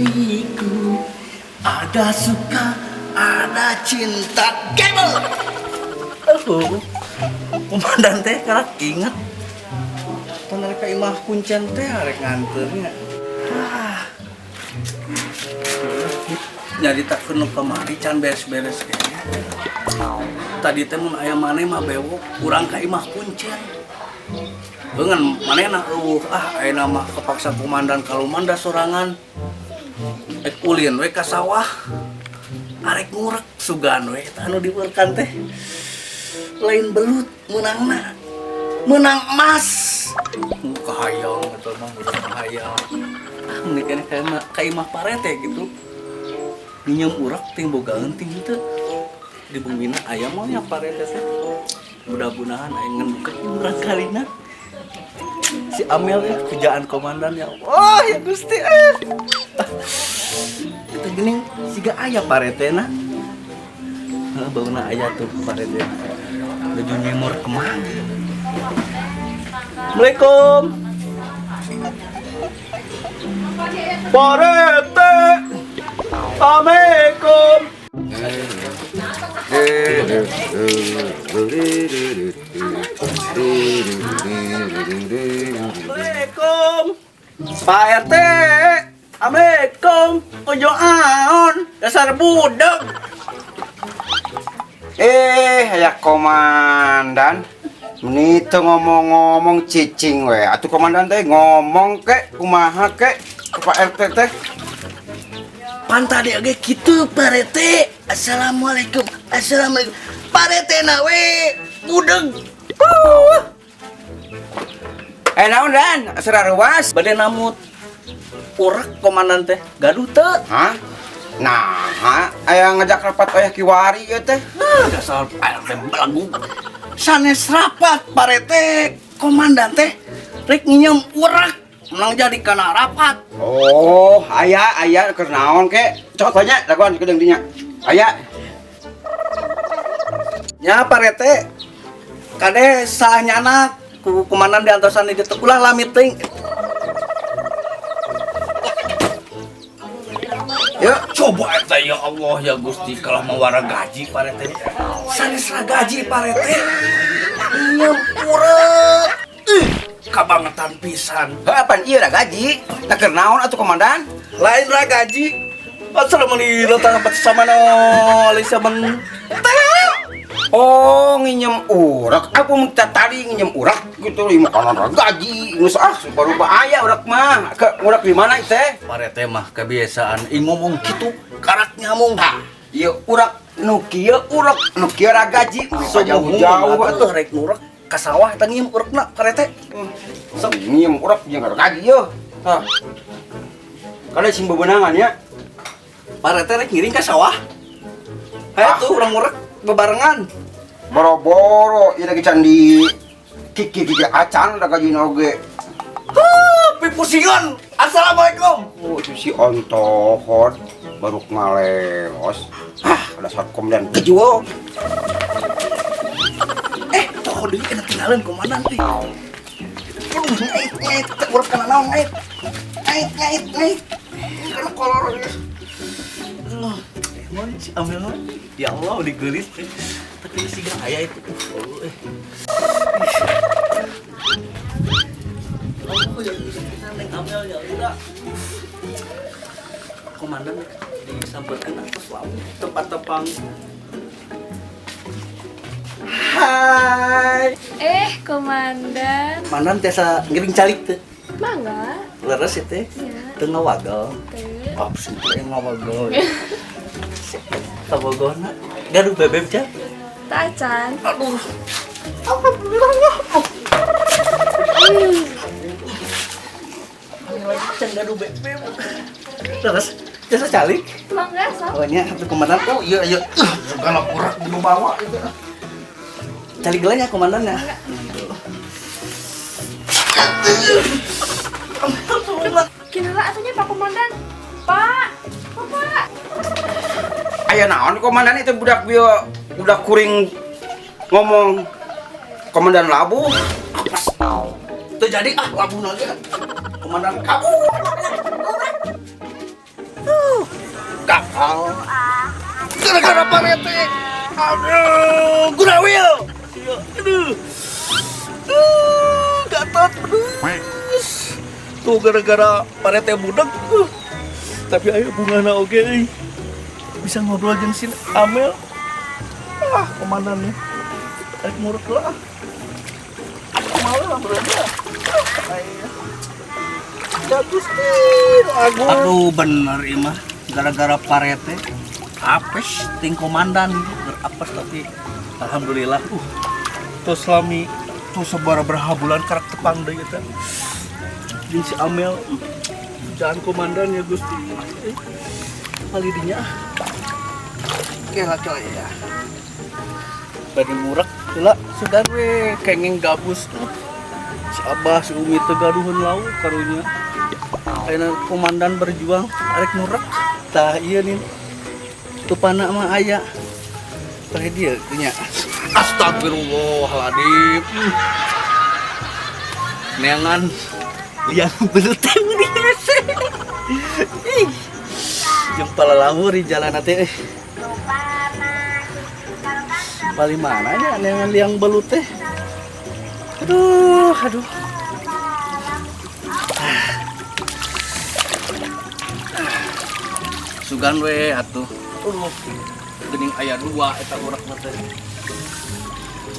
Diriku. Ada suka, ada cinta. Gebel. Aduh, komandan teh karak ingat. Pan rek ka imah kuncen teh arek nganternya. Ah. Nyaritakeun nu kamari can beres-beres kayaknya. Tadi teh mun aya maneh mah bewok urang ka imah kuncen. Dengan manehna euweuh, ah, ayeuna mah kepaksa komandan kalumanda sorangan. Ek ulin we ka sawah. Arek ngurek sugan we eta anu diurkan teh. Lain belut meunangna. Meunang emas. Kahayang eta mah udah kahayang. Ah, mending keneh ka imah parete gitu. Nginyeum urek ting bogaeun ting henteu. Di bumina aya mah nya parete teh. Mudah-mudahan aya ngendukeun murang kalina. Si Amel ya, pujaan komandan ya. Wah, ya Gusti eh. Kita geuning siga aya paretena. Heeh, bauna aya tuh parete. Nuju nyemur kemang. Assalamualaikum. Parete. Assalamualaikum. Assalamualaikum. Pak RT. Assalamualaikum. Ojo aon. Dasar budeg. Eh, aya komandan. Meni teu ngomong-ngomong cicing we. Atuh komandan teh ngomong ke kumaha ke ke Pak RT teh. Pan tadi oge kitu, Pak RT. Assalamualaikum. Assalamualaikum. Pak RT na we budeg. Eh, naon dan? Seraruas. Bade namut urek komandan teh. Gaduh teu? Hah? Nah, aya ngajak rapat aya kiwari ieu teh. Ah, dasar Pak RT belagu. Sanes rapat, Pak RT. Komandan teh rek nginyeum urek menang jadi kana rapat. Oh, aya aya keur naon ke? Cok tanya dagoan kedeung dinya. Aya. Nya, Pak RT. Kade salah nyanak ku komandan diantosan di ditu, ulah lami teuing. Yuk. Coba eta, ya Allah ya Gusti, kalau mau gaji, Pak RT. Sanes gaji, Pak RT. Nginyeum urek. Ih, kabangetan pisan. Heuh, apaan ieu gaji? Tah keur naon atuh, komandan? Lain ra gaji. Assalamualaikum tempat sama no Lisa ben. Oh, nginjem urak. Apa minta tadi nginjem urak gitu lima kanan ra gaji. Geus ah, baru aya urak mah. Ke urak di mana teh? Pak RT mah kebiasaan ing ngomong gitu karak nyamung. Tah, ieu urak nu kieu, urak nu kieu ra gaji. Jauh-jauh atuh rek ngurek ka sawah eta nginjem urekna, Pak RT. Sok nginjem urak jeung ra gaji yeuh. Tah. Kada sing bebenangan ya. Pak RT rek ngiring ka sawah. Hayo tuh urang ngurek bebarengan. Boro-boro ieu lagi candi kiki kiki acan da gaji oge. Huh, pipusingan. Assalamualaikum. Oh, itu si ontohot baru ngaleos. Ah, dasar komandan kejuo. Eh, poho deui kena tinggalin komandan teh. Aduh, ngait ngait teh urep kana naon ngait. Ngait ngait ngait. Kana kolor. Aduh, emang si Amel mah. Ya Allah, udah geulis teh. Tapi si aya itu. Allah, eh. Oh, ya bisa kita neng Amel ya udah. Komandan disamperkeun atas laut tempat tepang. Hai. Eh, komandan. Komandan tiasa ngiring calik teh? Mangga. Leres ya teh? Iya. Teu ngawagel? Teu. Oh, sih yang ngawagel. Kabogona. Gaduh bebeb can? Tacan. Aduh. Alhamdulillah. Lagi can gaduh bebeb. Terus, tiasa calik? Mangga, sok. Oh, nya satu komandan. Oh, iya iya. Segala urak dibawa itu. Calik gelanya komandannya. Kira atunya Pak Komandan. Pak, Bapak. Aya naon komandan itu budak bieu budak kuring ngomong komandan labuh. Terjadi ah labuh lagi. Komandan kabur. Gagal. Gara-gara parete. Aduh, gurawil. Aduh. Aduh, gatot pedes. Tuh gara-gara parete budak. Tapi ayo bungana oge euy. Bisa ngobrol jeung si Amel. Ah, komandannya. Rek murut lah. Malu lah berarti. Ya Gusti, Agung. Aduh, bener ieu mah. Gara-gara parete apes ting komandan apes, tapi alhamdulillah tos lami, tos sabaraha bulan karak tepang deui eta jeung si Amel. Jangan komandan ya Gusti, kali dinya ah. Oke lah coy ya, bari murek heula sugan we kenging gabus tuh. Si Abah, si Umi teu gaduheun lauk karunya. Ayeuna komandan berjuang arek murek. Tah, ieu nih, tupana mah aya. Tah, dia nya. Astagfirullahaladzim. Neangan liang belut teh meuni hese. Ih. Jeung palalawur di jalan teh. Eh. Paling mana nya neangan liang belut teh? Aduh, aduh. Ah. Sugan we atuh. Geuning aya dua eta urak teh.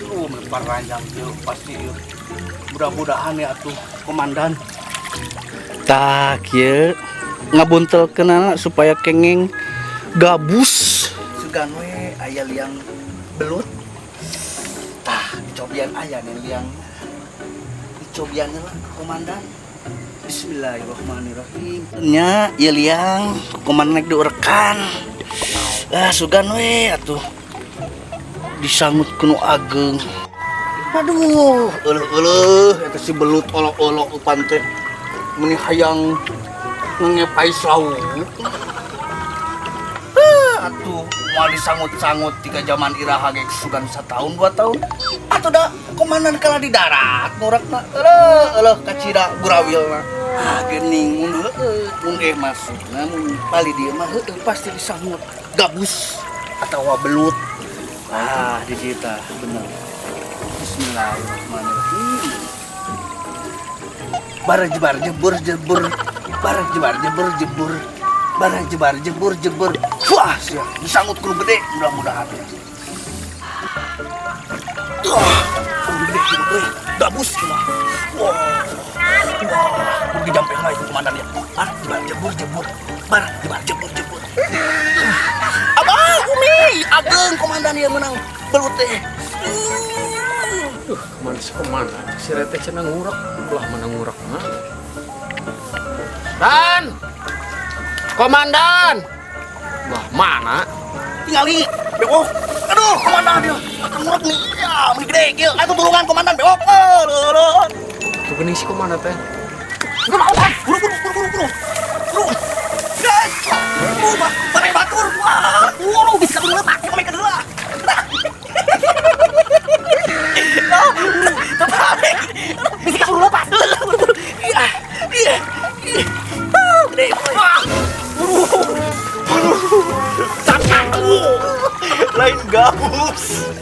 Melempar ranjang ieu pasti ieu. Mudah-mudahan ya atuh komandan. Tah, kieu ngabuntelkeunana supaya kenging gabus. Sugan we aya liang belut. Tah, dicobian aya nih liang. Dicobian lah komandan. Bismillahirrahmanirrahim. Nya, ieu liang komandan rek diurekan. Ah, sugan we atuh. Disangut ku nu ageng. Aduh, euleuh-euleuh eta si belut olok-olok eupan teh. Meuni hayang ngepais lauk. Ah, atuh moal disangut-sangut tiga zaman iraha ge sugan satahun 2 tahun. Atuh da komandan kalah di darat ngurekna. Euleuh, euleuh kacida gurawilna. Ah, geuning mun heueuh, mun eh maksudna mun pali dieu mah heueuh pasti disangut gabus atawa belut. Ah, di dieu tah bener. Bismillahirrahmanirrahim. Bar jebar jebur jebur. Bar jebar jebur jebur. Bar jebar jebur jebur. Wah, sia, disangut kudu gede mudah-mudahan. Wah, kudu gede kudu gede. Gabus mah. Wah. Wah, kudu dijampe heula itu komandan ya. Bar jebar jebur jebur. Bar jebar jebur jebur. Abah, Umi, ageng komandan ya menang belut teh. Duh, kemana si komandan? Si Rete cenah ngurek, belah mana ngurek mah? Dan, komandan, wah mana? Tinggali bewok, aduh, komandan dia ngurek nih ya, meni gede kieu atuh, tulungan komandan, bewok. Aduh, aduh. Tuh geuning si komandan teh. Buru buru buru buru buru buru, guys, buru bare batur. Wah, buru bisa buru lepak kami kedua. Bisa buru lepas. Buru buru, iya iya iya. Gede. Wah, buru buru lain gabus.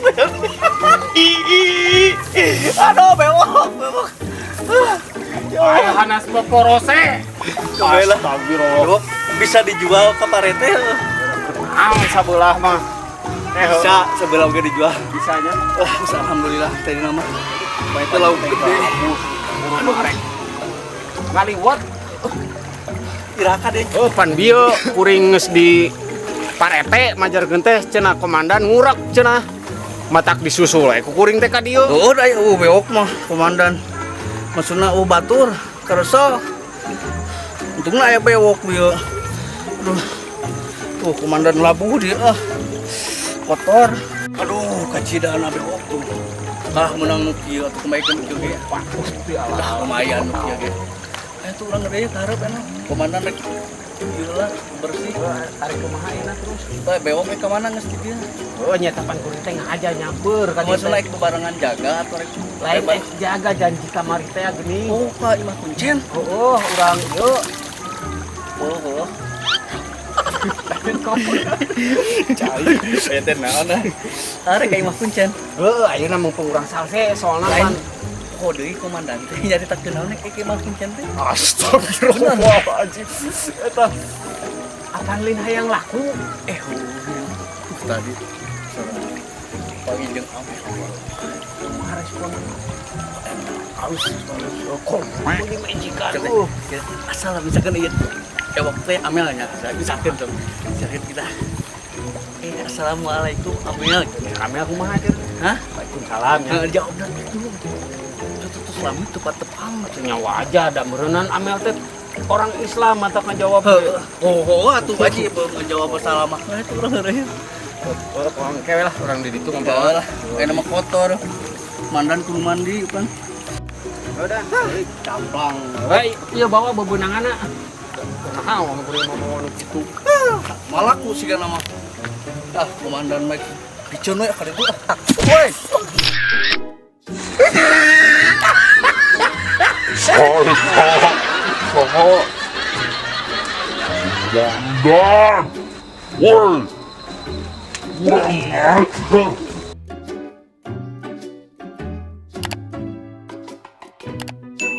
Aduh, bewok bewok. Ayo hanas poporose. Astagfirullah. Bisa dijual ke parete? Ah, sabelah mah. Eh, Bisa sebelah oge dijual. Bisanya. Wah, bisa, alhamdulillah tadi nama. Pak itu lauk gede. Aduh, arek. Ngaliwat. Iraha deh. Oh, pan bieu kuring geus di parete majarkeun teh cenah komandan ngurek cenah. Matak disusul we ku kuring teh ka dieu. Oh, da bewok mah komandan. Maksudna batur kersa. Untungna aya bewok bieu. Aduh. Tuh komandan labuh dia ah. Kotor. Aduh, kacidana bewok tuh. Kalah menang nu kieu atuh, kemaikeun nu kieu ge. Gusti. Udah lumayan nu kieu ge. Aya tuh urang gede ka hareup enak. Komandan rek ieu lah bersih. Tarik kumaha enak terus. Tah, bewok ka mana geus di dieu? Oh, nyata pan kuring teh ngaja nyamper ka dieu. Maksudna rek bebarengan jaga atau rek Lain eh jaga janji kamari teh geuning. Oh, ka imah kuncen. Oh, urang ieu. Oh, oh. Cai, aya teh naon ah? Are ka imah kuncen. Heuh, ayeuna mumpung urang salse soalna Lain pan. Kok deui komandan teh nyaritakeun naon ka imah kuncen teh? Astagfirullahaladzim. Eta apaan lain hayang laku? Eh, tadi panggil jeung Amel. Kumaha respon? Halus. Kom, ini majikan. Asal misalkan ieu ewok teh Amel nya, misalkan tuh. Misalkan kita, "Eh, assalamualaikum, Amel." Amel kumaha teh? Hah? Waalaikumsalam ya. Nah, jawab dan itu. Itu tuh selama itu tepat tepang. Nya wajar da meureunnan Amel teh orang Islam mata ngajawab. Oh, atuh Haji ngejawab salah mah. Nah, itu urang heureuh. Orang kewe lah, orang di ditu ngobrol. Enggak lah, kayak nama kotor. Mandan kudu mandi kan. Udah, Camplang. hei, iya bawa bebenanganna. Nah, wong kuring mau nu kitu. Malaku sih kan nama. Ah, komandan Mike. Piceun we ka ditu. Woi. Saha komandan. Woi, kurang ajar.